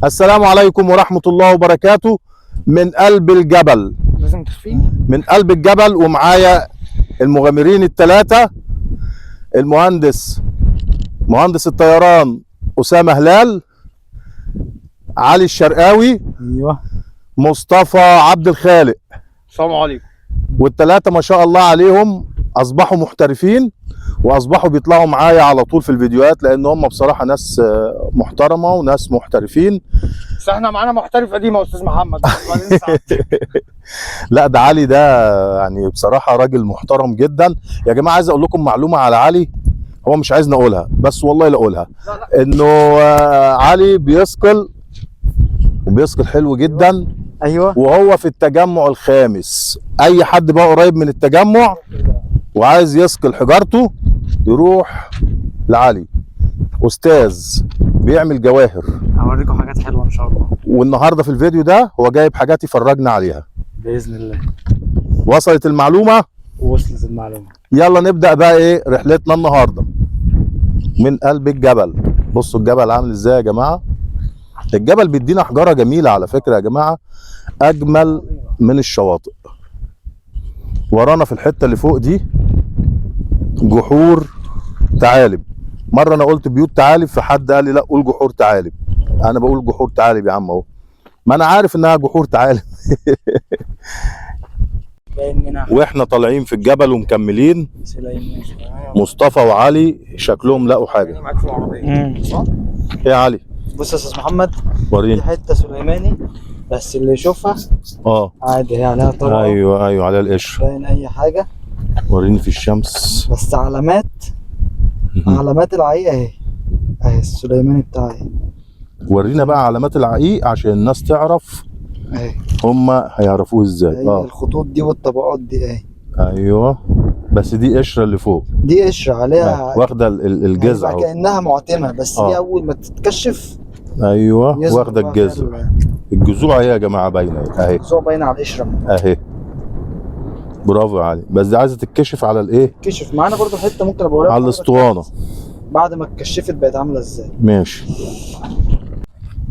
السلام عليكم ورحمة الله وبركاته. من قلب الجبل، لازم تخفيني من قلب الجبل، ومعايا المغامرين الثلاثة: المهندس مهندس الطيران أسامة هلال، علي الشرقاوي، ايوه، مصطفى عبد الخالق. السلام عليكم. والثلاثة ما شاء الله عليهم أصبحوا محترفين وأصبحوا بيطلعوا معايا على طول في الفيديوهات، لأن هم بصراحة ناس محترمة وناس محترفين. بس احنا معانا محترف قديم يا استاذ محمد. بعدين ساعات. لا ده علي ده يعني بصراحة راجل محترم جدا يا جماعة. عايز أقول لكم معلومة على علي، هو مش عايزني أقولها بس والله لا أقولها. لا لا، إنه علي بيثقل وبيثقل حلو جدا. ايوه، وهو في التجمع الخامس. اي حد بقى قريب من التجمع وعايز يثقل حجارته يروح لعلي، استاذ بيعمل جواهر. هوريكم حاجات حلوة ان شاء الله. والنهارده في الفيديو ده هو جايب حاجات يفرجنا عليها باذن الله. وصلت المعلومة؟ وصلت المعلومة. يلا نبدا بقى ايه رحلتنا النهارده من قلب الجبل. بصوا الجبل عامل ازاي يا جماعة. الجبل بيدينا حجارة جميلة على فكرة يا جماعة، اجمل من الشواطئ. ورانا في الحتة اللي فوق دي جحور تعالب. مرة انا قلت بيوت تعالب، فحد قال لي لا قول جحور تعالب. انا بقول جحور تعالب يا عم اهو، ما انا عارف انها جحور تعالب. باين منها. واحنا طالعين في الجبل ومكملين، سليمان. مصطفى وعلي شكلهم لقوا حاجة. معاك في العربية صح؟ ايه يا علي؟ بص يا استاذ محمد، دي وريني. حتة سليماني، بس اللي يشوفها اه عادي، هي عليها طبقه. ايوه ايوه، على القشر. باين اي حاجة، وريني في الشمس. بس علامات علامات العقيق اهي، اهي السليماني بتاعي. ورينا بقى علامات العقيق عشان الناس تعرف اهي، هما هيعرفوه ازاي. هي الخطوط دي والطبقات دي اهي. ايوه، بس دي قشرة اللي فوق، دي قشرة عليها واخده الجذع يعني اهو. كانها معتمه، بس دي اول ما تتكشف ايوه، يظهر واخده بقى فيها الجذع. الجذوع اهي يا جماعة باينة اهي. الجذوع باينة على القشرة. اهي، برافو يا علي. بس دي عايزه تتكشف على الايه؟ تكشف معانا برضو حتة ممكن ابقى اوريها على الاسطوانة بعد ما اتكشفت بقت عامله ازاي. ماشي.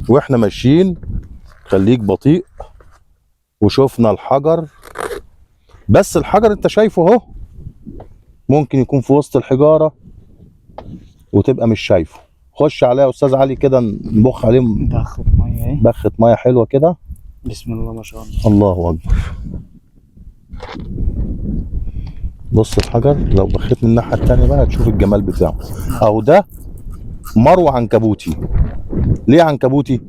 واحنا ماشيين خليك بطيء، وشوفنا الحجر. بس الحجر انت شايفه اهو، ممكن يكون في وسط الحجارة وتبقى مش شايفه. خش عليها يا استاذ علي كده، نبخ عليه بخة مية اهي. بخه مية حلوة كده. بسم الله ما شاء الله. الله اكبر. بص الحجر، لو بخيت من الناحية التانية بقى هتشوف الجمال بتاعه. اهو ده مرو عنكبوتي. ليه عنكبوتي؟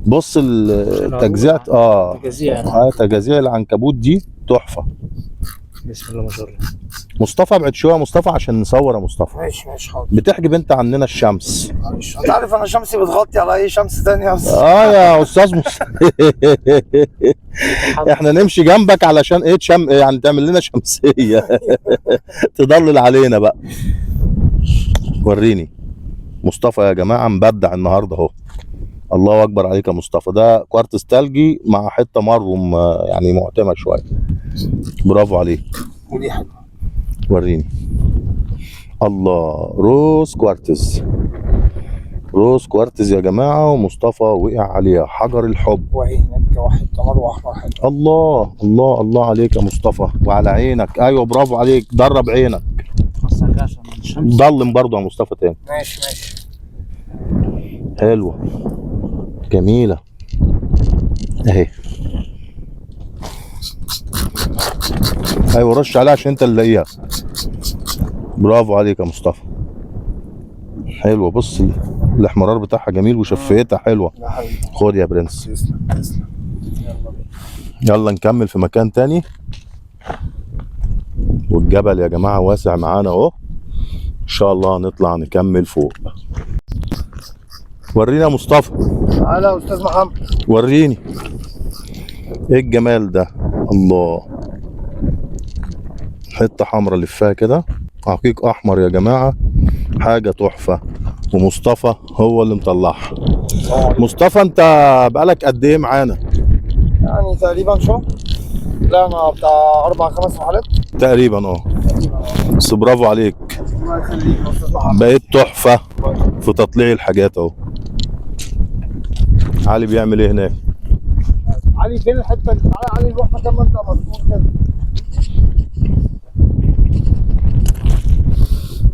بص التجزئه، تجزيع. تجازيع العنكبوت دي تحفة. بسم الله ما شاء الله. مصطفى ابعد شوية يا مصطفى عشان نصور يا مصطفى. ماشي ماشي حاضر. بتحجب انت عننا الشمس. معلش، انت عارف انا شمسي بتغطي على اي شمس تانية بس. يا استاذ مصطفى، احنا نمشي جنبك علشان ايه؟ تشم يعني تعمل لنا شمسية. تضلل علينا بقى. وريني مصطفى يا جماعة، مبدع النهارده اهو. الله اكبر عليك يا مصطفى. ده كوارتز تلجي مع حتة مرم، يعني معتمه شوية. برافو عليك. ودي حاجة. وريني. الله، rose quartz، rose quartz يا جماعة. ومصطفى وقع عليها حجر الحب. وهي هناك واحد تمر واحمر حلو. الله الله الله عليك يا مصطفى وعلى عينك. ايوه برافو عليك، درب عينك. بس عشان الشمس. ضلم برضه يا مصطفى تاني. ماشي ماشي. حلوة جميلة اهي. ايوه رش عليها عشان انت اللي لاقيها. برافو عليك يا مصطفى. حلوة، بص الاحمرار بتاعها جميل وشفيتها حلوة. يا حبيبي خد يا برنس. تسلم تسلم. يلا بينا. يلا نكمل في مكان تاني. والجبل يا جماعة واسع معانا اهو، ان شاء الله نطلع نكمل فوق. ورينا يا مصطفى. تعالى يا استاذ محمد. وريني ايه الجمال ده. الله، حتة حمرا لفها كده، عقيق احمر يا جماعة، حاجة تحفة. ومصطفى هو اللي مطلعها. مصطفى انت بقالك قد ايه معانا؟ يعني تقريبا شهر. لا انا بتاع 4 5 رحلات تقريبا. بس برافو عليك، الله يخليك يا استاذ محمد. بقيت تحفة في تطليع الحاجات اهو. علي بيعمل ايه هناك؟ علي فين الحتة دي؟ تعالى علي نروح مكان ما انت مسؤول كده.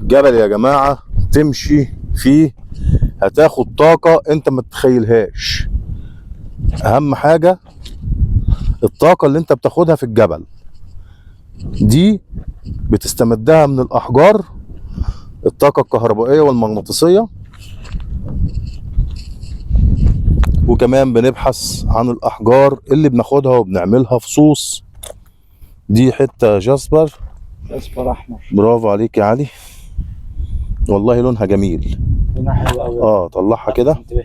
جبل يا جماعة تمشي فيه هتاخد طاقة انت ما تتخيلهاش. اهم حاجة الطاقة اللي انت بتاخدها في الجبل دي بتستمدها من الاحجار، الطاقة الكهربائية والمغناطيسيه. وكمان بنبحث عن الاحجار اللي بناخدها وبنعملها فصوص. دي حتة jasper، اصفر احمر. برافو عليك يا علي، والله لونها جميل. لونها حلو قوي. طلعها كده. انتبه.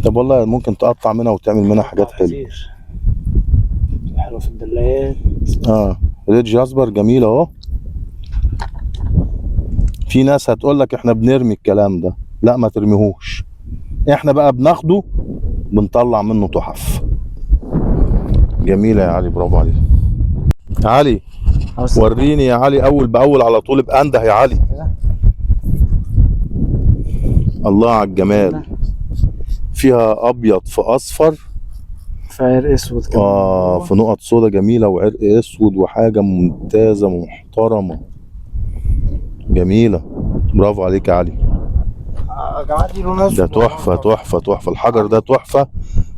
طب والله ممكن تقطع منها وتعمل منها حاجات حلوة كتير. حلوة في الدلايات. red jasper جميل اهو. في ناس هتقول لك احنا بنرمي الكلام ده، لا ما ترميهوش، احنا بقى بناخده بنطلع منه تحف جميلة يا علي. برافو عليك علي. وريني يا علي اول باول على طول بأنده يا علي. الله على الجمال. فيها ابيض في اصفر، في عرق اسود كمان. في نقط سودا جميلة وعرق اسود وحاجه ممتازة محترمه جميلة. برافو عليك يا علي. يا جماعة دي لونها اسود. ده تحفة تحفة تحفة. الحجر ده تحفة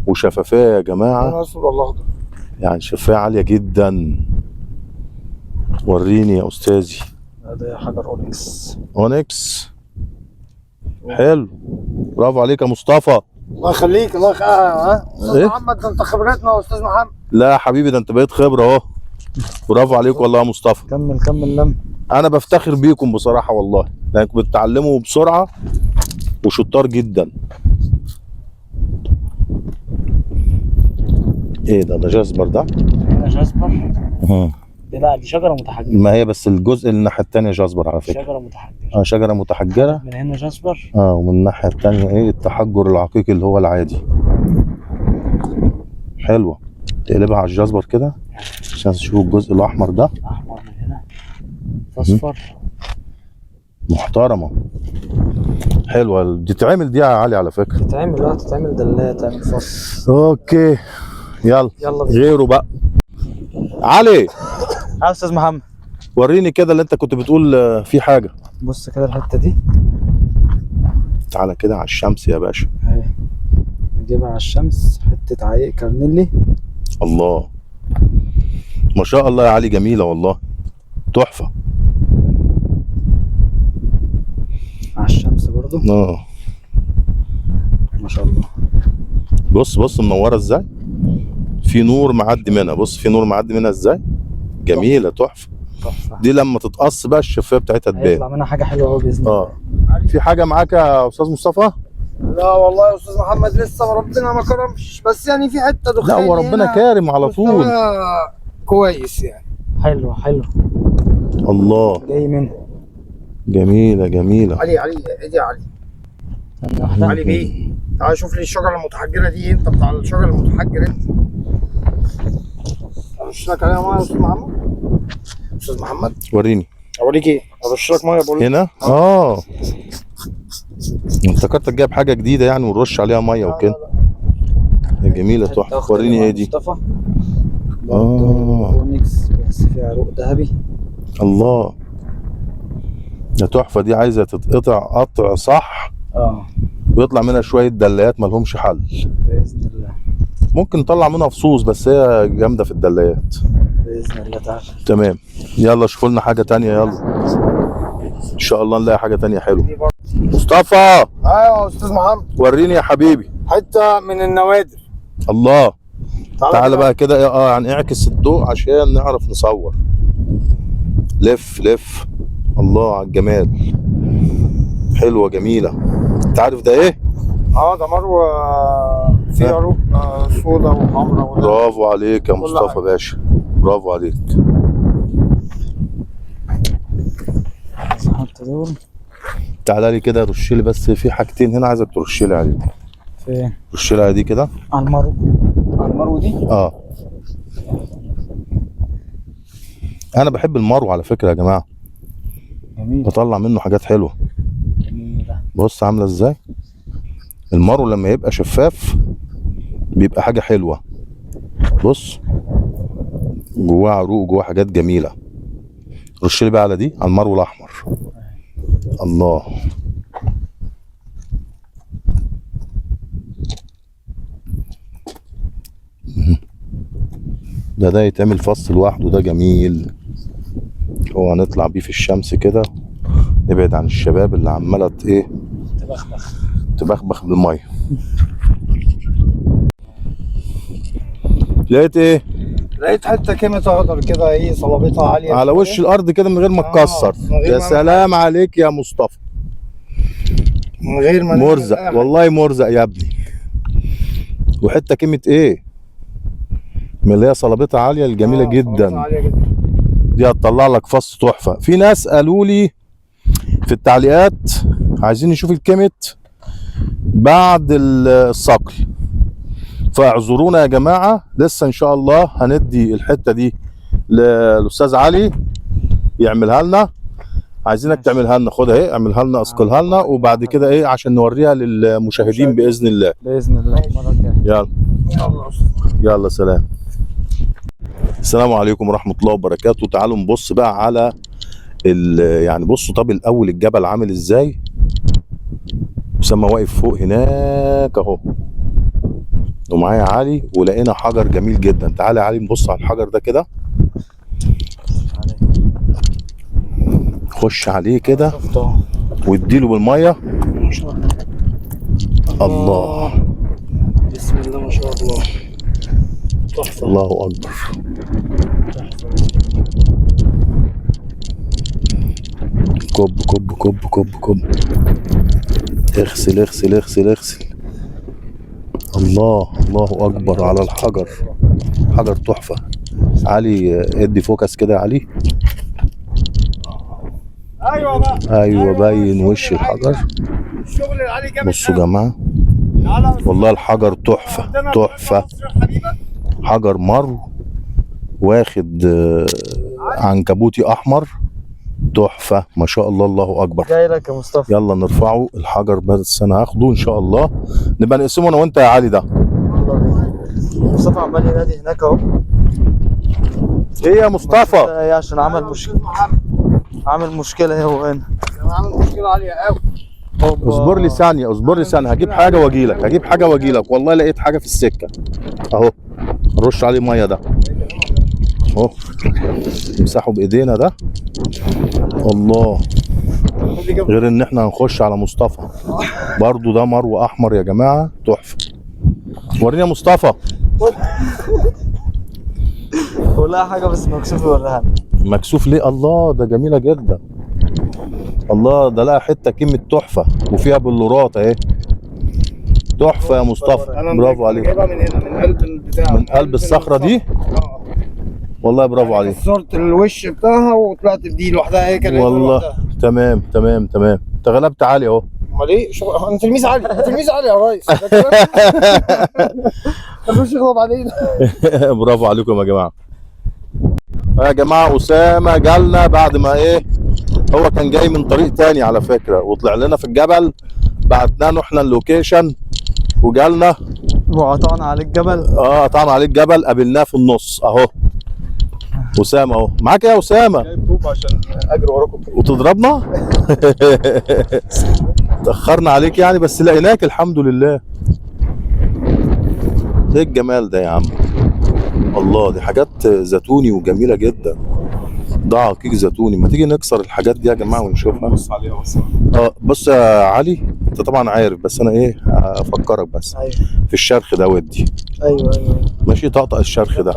وشفافيه يا جماعة، لونها اسود ولا اخضر؟ يعني شفافية عالية جدا. وريني يا استاذي. ده حجر onyx. onyx حلو. برافو عليك يا مصطفى. الله يخليك. الله يخليك. استاذ إيه؟ محمد ده انت خبرتنا يا استاذ محمد. لا يا حبيبي ده انت بقيت خبره اهو. برافو عليك والله يا مصطفى. كمل كمل لم. انا بفتخر بيكم بصراحة والله، لانكم بتتعلموا بسرعة وشطار جدا. ايه ده؟ ده jasper ده؟ هنا jasper. دي لا دي شجرة متحجره. ما هي بس الجزء اللي الناحية الثانية jasper على فكرة. شجرة متحجره. شجرة متحجره. من هنا jasper. ومن الناحية الثانية ايه؟ التحجر العقيقي اللي هو العادي. حلوة. تقلبها على ال jasper كده عشان تشوف الجزء الاحمر ده. احمر من هنا، اصفر. محترمه حلوة. دي تتعمل دي يا علي على فكرة. تتعمل تتعمل دلايه، تعمل فص. okay يلا يلا بينا. غيره بقى. علي. يا استاذ محمد وريني كده اللي انت كنت بتقول في حاجة. بص كده الحتة دي. تعالى كده على الشمس يا باشا. اهي نجيبها على الشمس. حتة عقيق كارنيلي. الله ما شاء الله يا علي، جميلة والله تحفة. على الشمس برضو. ما شاء الله. بص بص منورة ازاي، في نور معدي منها. بص في نور معدي منها ازاي. جميلة تحفة تحفة. دي لما تتقص بقى الشفافية بتاعتها تبان. هيطلع منها حاجة حلوة قوي باذن الله. في حاجة معاك يا استاذ مصطفى؟ لا والله يا استاذ محمد لسه ربنا ما كرمش، بس يعني في حتة دخان. لا هو ربنا كارم على طول. كويس يعني. حلو حلو. الله جاي منها. جميلة جميلة. علي علي ادي علي. ثانية واحدة. علي بيه تعال شوف لي الشجرة المتحجرة دي. انت بتاع الشجرة المتحجر انت. ارش لك عليها مية يا استاذ محمد. استاذ محمد وريني. اوريك ايه؟ ارش لك مية بقول هنا. افتكرتك جايب حاجة جديدة يعني ونرش عليها مية وكده. جميلة تحفة. وريني ايه دي؟ مصطفى. onyx بس فيها عروق ذهبي. الله ده تحفة. دي عايزه تتقطع قطع صح. ويطلع منها شوية دلايات مالهمش حل باذن الله. ممكن نطلع منها فصوص، بس هي جامدة في الدلايات باذن الله تعالى. تمام. يلا شوفوا لنا حاجة تانية. يلا ان شاء الله نلاقي حاجة تانية حلوة. مصطفى. ايوه يا استاذ محمد. وريني يا حبيبي. حتة من النوادر. الله. تعالى بقى كده. يعني اعكس الضوء عشان نعرف نصور. لف لف. الله على الجمال. حلوة جميلة. انت عارف ده ايه؟ ده مروه في عروق سودا وحمراء. برافو عليك يا مصطفى باشا، برافو عليك. تعالى لي كده رش لي بس في حاجتين هنا عايزك ترش لي عليهم. فين؟ رش لي على دي كده. على المرو. على المرو دي؟ انا بحب المرو على فكرة يا جماعة. جميل. بطلع منه حاجات حلوة. جميلة. بص عامله ازاي. المرو لما يبقى شفاف بيبقى حاجة حلوة. بص جواه عروق، جواه حاجات جميلة. رش لي بقى على دي، على المرو الاحمر. الله. ده يتعمل فص لوحده، ده جميل. هو هنطلع بيه في الشمس كده، نبعد عن الشباب اللي عماله ايه تبخبخ تبخبخ بالمية. لقيت ايه؟ لقيت حتة كيمة اخضر كده، ايه صلابتها عالية على وش الارض كده من غير ما تكسر. يا سلام عليك يا مصطفى، من غير ما مرزق والله، مرزق يا ابني. وحتة كيمة ايه؟ من اللي هي صلابتها عالية الجميلة جدا. عالية جدا. دي هتطلع لك فص تحفة. في ناس قالوا لي في التعليقات عايزين نشوف الكيمت بعد الصقل، فاعذرونا يا جماعة، لسه ان شاء الله هندي الحتة دي للاستاذ علي يعملها لنا. عايزينك تعملها لنا، خدها اهي، اعملها لنا، اثقلها لنا، وبعد كده ايه عشان نوريها للمشاهدين باذن الله. باذن الله المرة الجاية. يلا يلا سلام. السلام عليكم ورحمة الله وبركاته. تعالوا نبص بقى على يعني بصوا، طب الاول الجبل عامل ازاي. اسامة واقف فوق هناك اهو، ومعايا علي، ولقينا حجر جميل جدا. تعالى يا علي نبص على الحجر ده كده، خش عليه كده واديله بالمية. الله، بسم الله ما شاء الله، تحفة. الله اكبر. كب كب كب كب كب، اغسل اغسل اغسل اغسل. الله، الله اكبر على الحجر، حجر تحفة. علي ادي focus كده يا علي. ايوه بقى، ايوه باين وش الحجر. الشغل العالي جامد. بصوا يا جماعة، والله الحجر تحفة تحفة. حجر مر واخد عنكبوتي احمر، تحفة ما شاء الله، الله اكبر. جاي لك يا مصطفى. يلا نرفعه الحجر، بس انا هاخده ان شاء الله، نبقى نقسمه انا وانت يا علي. ده مصطفى عمال ينادي هناك اهو. ايه يا مصطفى؟ ايه عشان عمل مشكلة، عامل مشكلة هو هنا، عامل مشكلة عالية قوي. اصبر لي ثانية، اصبر لي ثانية، هجيب حاجة واجي لك، هجيب حاجة واجي لك. والله لقيت حاجة في السكة اهو، نرش عليه مية ده اهو، نمسحه بايدينا ده. الله، غير ان احنا هنخش على مصطفى برضو. ده مرو احمر يا جماعة، تحفة. وريني يا مصطفى. ولا حاجة بس مكسوف يوريها. مكسوف ليه؟ الله، ده جميلة جدا. الله، ده لقى حتة كلمة تحفة وفيها بلورات اهي، تحفة يا مصطفى، برافو عليك. جايبها من هنا، من قلب البتاع، من قلب الصخرة دي. والله برافو عليك. صورت الوش بتاعها وطلعت بدي لوحدها هي كده والله. تمام تمام تمام، انت غلبت علي اهو. امال ايه؟ انا تلميذ علي، انا تلميذ علي يا ريس. مش يغضب علينا. برافو عليكم يا جماعة. يا جماعة اسامة جالنا بعد ما ايه، هو كان جاي من طريق تاني على فكرة، وطلع لنا في الجبل، بعتنا له احنا ال location وجالنا وقطعنا على الجبل. قطعنا عليه الجبل، قابلناه في النص اهو. اسامة اهو، معاك ايه يا اسامة؟ جايب طوب عشان اجري وراكم وتضربنا؟ تاخرنا عليك يعني، بس لقيناك الحمد لله. ايه الجمال ده يا عم؟ الله، دي حاجات زيتوني وجميلة جدا. ده عقيق زيتوني. ما تيجي نكسر الحاجات دي يا جماعة ونشوفها. بص عليها بس. بص يا علي، انت طبعا عارف بس انا ايه افكرك بس. ايوه في الشرخ ده ودي. ايوه ايوه ماشي، طقطق الشرخ ده.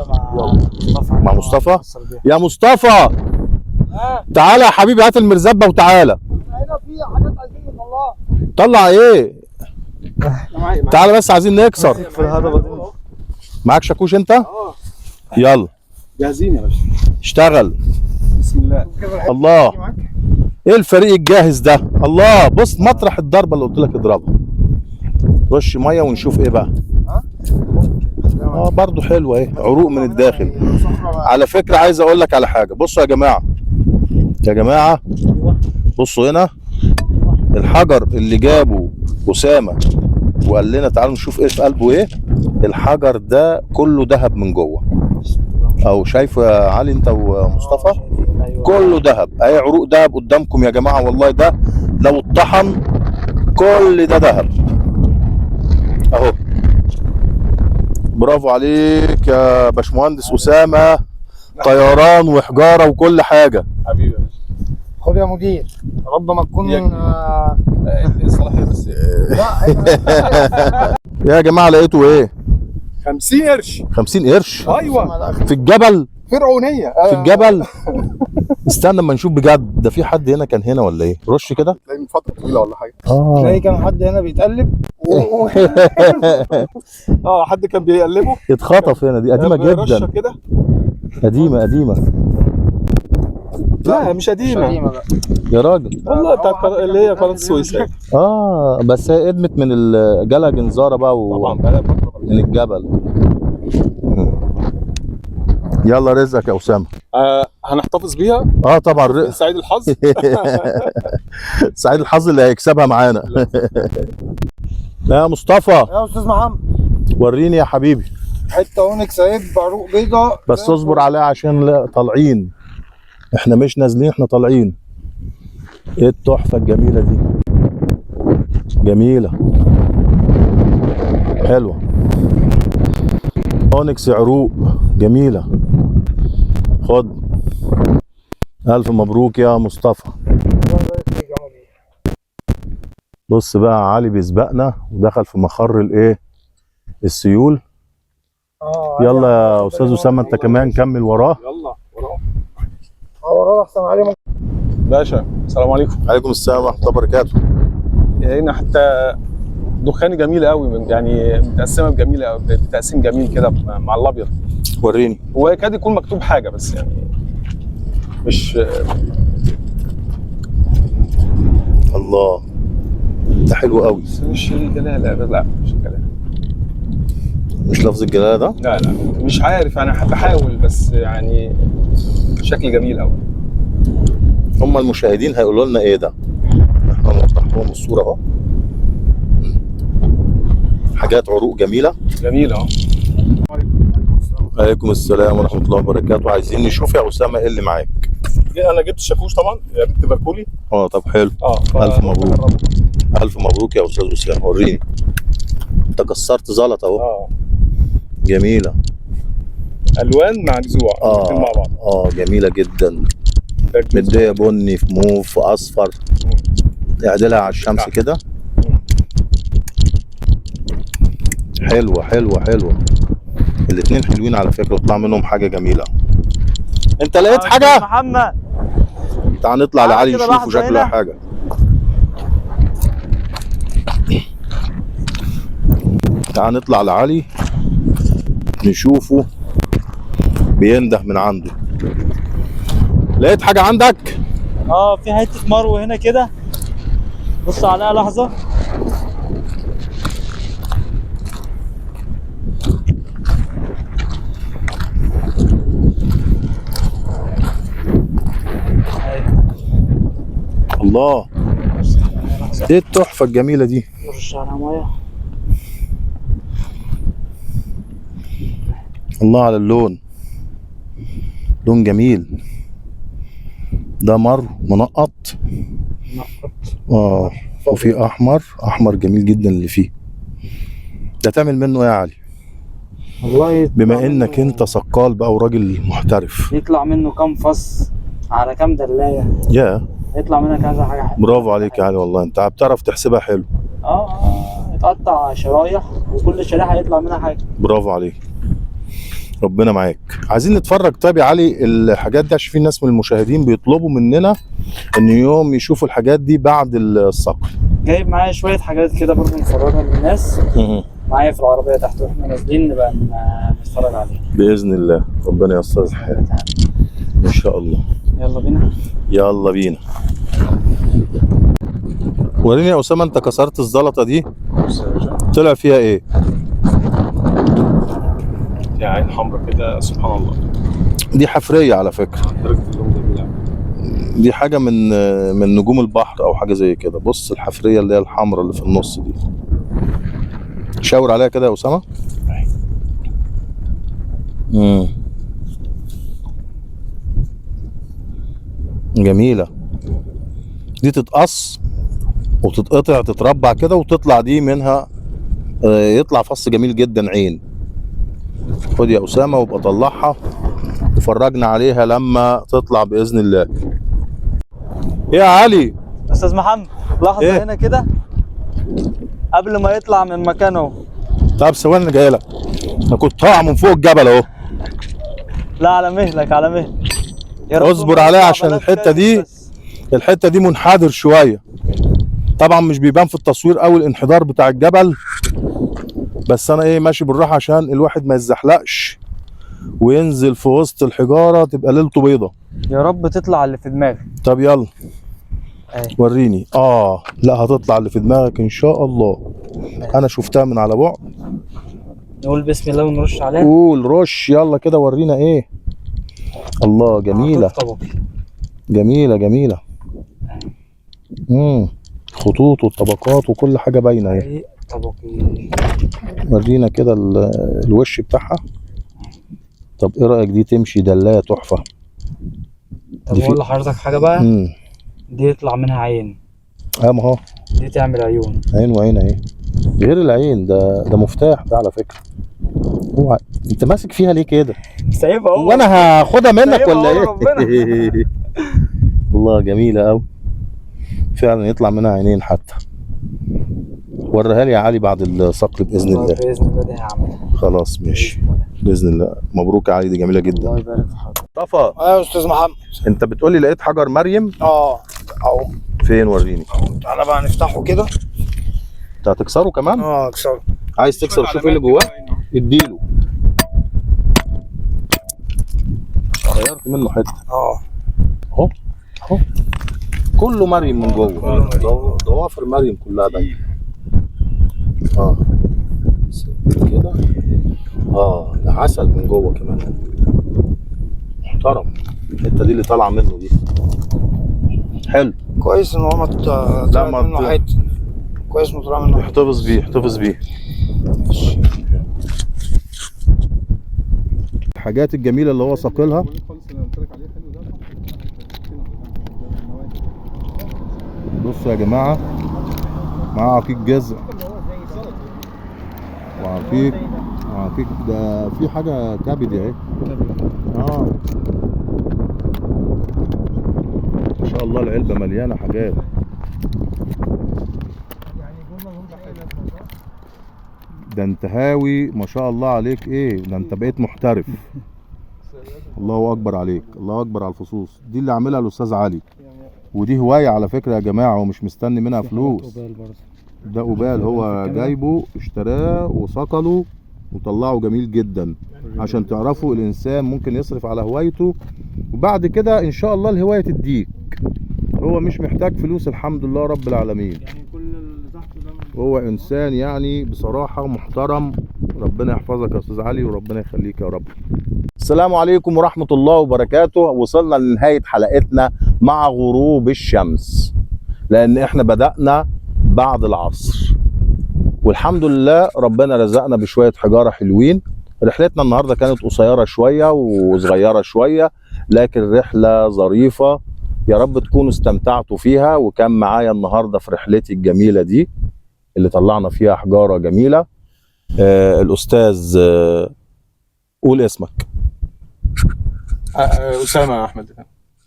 مع مع مصطفى؟ يا مصطفى تعالى يا حبيبي، هات المرزبه وتعالى. هنا في حاجات عايزين نطلعها. طلع ايه؟ تعالى بس عايزين نكسر. في الهضبه دي. معاك شاكوش انت؟ يلا جاهزين يا باشا، اشتغل. بسم الله. الله، ايه الفريق الجاهز ده؟ الله، بص مطرح الضربة اللي قلت لك اضربها. رش مية ونشوف ايه بقى. برضه حلوة اهي، عروق من الداخل. على فكرة عايز اقول لك على حاجة. بصوا يا جماعة، يا جماعة بصوا هنا، الحجر اللي جابه اسامة وقال لنا تعالوا نشوف ايه في قلبه. ايه الحجر ده؟ كله ذهب من جوه. او شايفه يا علي انت ومصطفى؟ أيوة. كله ذهب، اهي عروق ذهب قدامكم يا جماعة. والله ده لو اتطحن كل ده ذهب اهو. برافو عليك يا باشمهندس اسامة، طيران وحجاره وكل حاجة. حبيبي يا باشا. خد يا مدير، يا رب ما تكون الصلاحية بس. لا يا جماعة لقيتوا ايه؟ 50 قرش. 50 قرش؟ ايوه، في الجبل. فرعونيه في الجبل. استنى اما نشوف بجد، ده في حد هنا كان هنا ولا ايه؟ رش كده. تلاقي من فترة طويلة ولا حاجة. تلاقي كان حد هنا بيتقلب. حد كان بيقلبه، اتخطف هنا. دي قديمة رشه جدا، كده. قديمة قديمة. لا مش قديمة. مش قديمة لا يا راجل والله بتاعت اللي هي قناة السويس. بس هي قدمت من جالها جنزاره بقى طبعا بقى فترة. من الجبل. يلا رزقك يا اسامة. هنحتفظ بيها. طبعا سعيد الحظ. سعيد الحظ اللي هيكسبها معانا. يا مصطفى. يا استاذ محمد، وريني يا حبيبي. حتة اونكس اهي بعروق بيضاء، بس اصبر عليها عشان لا طالعين، احنا مش نازلين، احنا طالعين. ايه التحفة الجميلة دي؟ جميلة حلوة. اونكس عروق جميلة. خد، الف مبروك يا مصطفى. بص بقى علي بيسبقنا ودخل في مخر الايه؟ السيول. يلا يا استاذ اسامة انت كمان كمل وراه. يلا وراه. وراه احسن علي. باشا السلام عليكم. عليكم السلام ورحمة الله وبركاته. هنا حتى دخان جميل قوي، يعني متقسمه بجميله قوي، بتقسيم جميل كده مع الابيض. وريني. هو يكاد يكون مكتوب حاجة بس يعني مش. الله ده حلو قوي. بس مش الجلاله. لا مش الجلاله. مش لفظ الجلاله ده؟ لا لا مش عارف، انا بحاول بس يعني شكل جميل قوي. هم المشاهدين هيقولوا لنا ايه ده؟ احنا نوضح لهم الصورة اهو. حاجات عروق جميلة. جميلة اهو. عليكم السلام ورحمة الله وبركاته. عايزين نشوف يا اسامة ايه اللي معاك. انا جبت الشاكوش طبعا، جبت بركولي. طب حلو. الف مبروك. الف مبروك يا استاذ اسامة. وريني، انت كسرت زلط اهو. جميلة. الوان مع جذوع مع بعض. جميلة جدا. مديه بني في موف في اصفر. اعدلها على الشمس كده. حلوة حلوة حلوة. الاثنين حلوين على فكرة، طلع منهم حاجة جميلة. انت لقيت حاجة محمد؟ تعال نطلع لعلي نشوفه شكلها حاجة. تعال نطلع لعلي نشوفه بينده من عنده. لقيت حاجة عندك؟ في حتة مرو هنا كده، بص عليها لحظة. الله، ايه التحفة الجميلة دي؟ نرش على مية. الله على اللون، لون جميل. ده مر منقط. وفي احمر، احمر جميل جدا اللي فيه. ده تعمل منه ايه يا علي؟ والله بما انك انت صقال بقى وراجل محترف، يطلع منه كام فص على كام دلايه، يا يطلع منها كذا حاجة حلوة. برافو عليك يا علي، والله انت بتعرف تحسبها حلو. يتقطع شرايح وكل شريحة يطلع منها حاجة. برافو عليك، ربنا معاك. عايزين نتفرج طيب يا علي الحاجات دي، عشان في ناس من المشاهدين بيطلبوا مننا ان يوم يشوفوا الحاجات دي بعد الصقل. جايب معايا شوية حاجات كده برضه نفرجها للناس معايا في العربية تحت واحنا نازلين، نبقى نتفرج عليها باذن الله. ربنا ييسر الحال ان شاء الله. يلا بينا، يلا بينا. وريني يا اسامة، انت كسرت الزلطه دي طلع فيها ايه؟ فيها عين حمراء كده، سبحان الله. دي حفريه على فكرة، درجه اللون جميلة. دي حاجة من نجوم البحر او حاجة زي كده. بص الحفريه اللي هي الحمراء اللي في النص دي. شاور عليها كده يا اسامة. جميلة دي، تتقص وتتقطع تتربع كده وتطلع دي منها، يطلع فص جميل جدا عين. خد يا اسامة وابقى طلعها وفرجنا عليها لما تطلع باذن الله. يا علي. استاذ محمد لحظة إيه؟ هنا كده قبل ما يطلع من مكانه. طب ثواني انا جاي لك، انا كنت طالع من فوق الجبل اهو. لا على مهلك على مهلك، يا رب اصبر ما عليها يطلع عشان بلاش الحتة كايز دي. بس. الحتة دي منحدر شوية، طبعا مش بيبان في التصوير قوي الانحدار بتاع الجبل، بس انا ايه ماشي بالراحة عشان الواحد ما يتزحلقش وينزل في وسط الحجارة تبقى ليلته بيضة. يا رب تطلع اللي في دماغي. طب يلا أهي. وريني. لا هتطلع اللي في دماغك ان شاء الله، انا شفتها من على بعد. نقول بسم الله ونرش عليها. قول رش يلا كده ورينا ايه. الله جميلة طبقي. جميلة جميلة. خطوط والطبقات وكل حاجة باينة اهي. طبقي. ورينا كده الوش بتاعها. طب ايه رايك دي تمشي دلايه تحفة؟ طب دي في- اقول لحضرتك حاجة بقى، دي يطلع منها عين. ما هو دي تعمل عيون. عين وعين اهي، غير العين ده مفتاح ده على فكرة. هو انت ماسك فيها ليه كده؟ سايبها اهو. وانا هاخدها منك سايبها ولا أهو ايه؟ الله جميلة قوي فعلا، يطلع منها عينين حتى. وريها لي يا علي بعد الصقل باذن الله. باذن الله دي هعملها. خلاص ماشي باذن الله. مبروك يا علي، دي جميلة جدا. الله يبارك في حضرتك. مصطفى. ايوه يا استاذ محمد. انت بتقولي لقيت حجر مريم؟ اهو. فين وريني؟ تعالى بقى نفتحه كده. انت هتكسره كمان؟ اكسره. عايز تكسر؟ شوف ايه اللي جواه، اديله. غيرت منه حتة. اهو اهو كله مريم من جوه، ضوافر مريم كلها باينة. كده. ده عسل من جوه كمان محترم. الحتة دي اللي طالعه منه دي حلو. كويس ان هو ما طلع منه حتة. كويس انه طلع منه حتة. احتفظ بيه احتفظ بيه. الحاجات الجميلة اللي هو صاقلها. بصوا يا جماعة، معاه عقيق جزع وعقيق وعقيق، ده في حاجة كبدي اهي. ما شاء الله العلبة مليانة حاجات. ده انت هاوي ما شاء الله عليك. ايه ده انت بقيت محترف. الله اكبر عليك، الله اكبر على الفصوص دي اللي عاملها الاستاذ علي، ودي هواية على فكرة يا جماعة، هو مش مستني منها فلوس. ده قبال هو جايبه اشتراه وصقله وطلعه جميل جدا، عشان تعرفوا الانسان ممكن يصرف على هوايته وبعد كده ان شاء الله الهواية تديك. هو مش محتاج فلوس الحمد لله رب العالمين. يعني كل اللي تحته ده هو انسان يعني بصراحة محترم. ربنا يحفظك يا استاذ علي وربنا يخليك يا رب. السلام عليكم ورحمة الله وبركاته. وصلنا لنهاية حلقتنا مع غروب الشمس، لان احنا بدأنا بعد العصر، والحمد لله ربنا رزقنا بشوية حجارة حلوين. رحلتنا النهارده كانت قصيرة شوية وصغيره شوية، لكن رحله ظريفة، يا رب تكونوا استمتعتوا فيها. وكان معايا النهارده في رحلتي الجميلة دي اللي طلعنا فيها حجارة جميلة الاستاذ قول اسمك. اسامة احمد.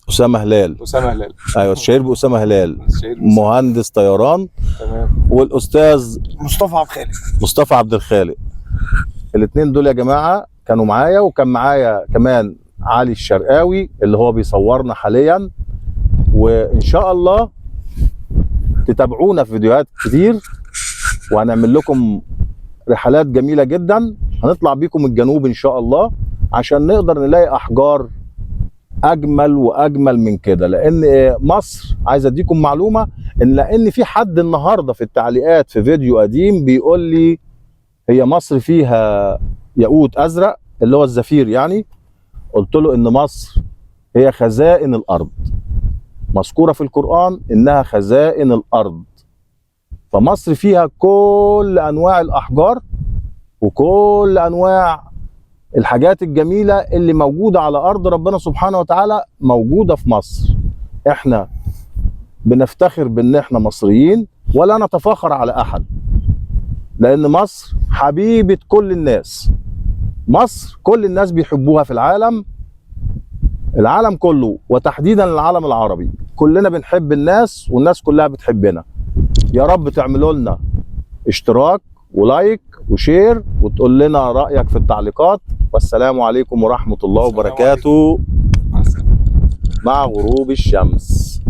اسامة هلال. اسامة هلال، ايوه الشهير باسامه هلال، مهندس طيران. تمام. والاستاذ مصطفى عبد الخالق. مصطفى عبد الخالق. الاثنين دول يا جماعة كانوا معايا، وكان معايا كمان علي الشرقاوي اللي هو بيصورنا حاليا. وان شاء الله تتابعونا في فيديوهات كتير، وهنعمل لكم رحلات جميلة جدا. هنطلع بيكم الجنوب ان شاء الله عشان نقدر نلاقي احجار اجمل واجمل من كده. لان مصر، عايز اديكم معلومة، ان لان في حد النهارده في التعليقات في فيديو قديم بيقول لي هي مصر فيها ياقوت ازرق اللي هو الزفير يعني. قلت له ان مصر هي خزائن الارض، مذكورة في القران انها خزائن الارض. فمصر فيها كل انواع الاحجار. وكل انواع الحاجات الجميلة اللي موجودة على ارض ربنا سبحانه وتعالى موجودة في مصر. احنا بنفتخر بان احنا مصريين ولا نتفاخر على احد، لان مصر حبيبه كل الناس. مصر كل الناس بيحبوها في العالم، العالم كله وتحديدا العالم العربي. كلنا بنحب الناس والناس كلها بتحبنا. يا رب تعملوا لنا اشتراك و like و share وتقول لنا رأيك في التعليقات. والسلام عليكم ورحمة الله السلام وبركاته مع السلامة. مع غروب الشمس.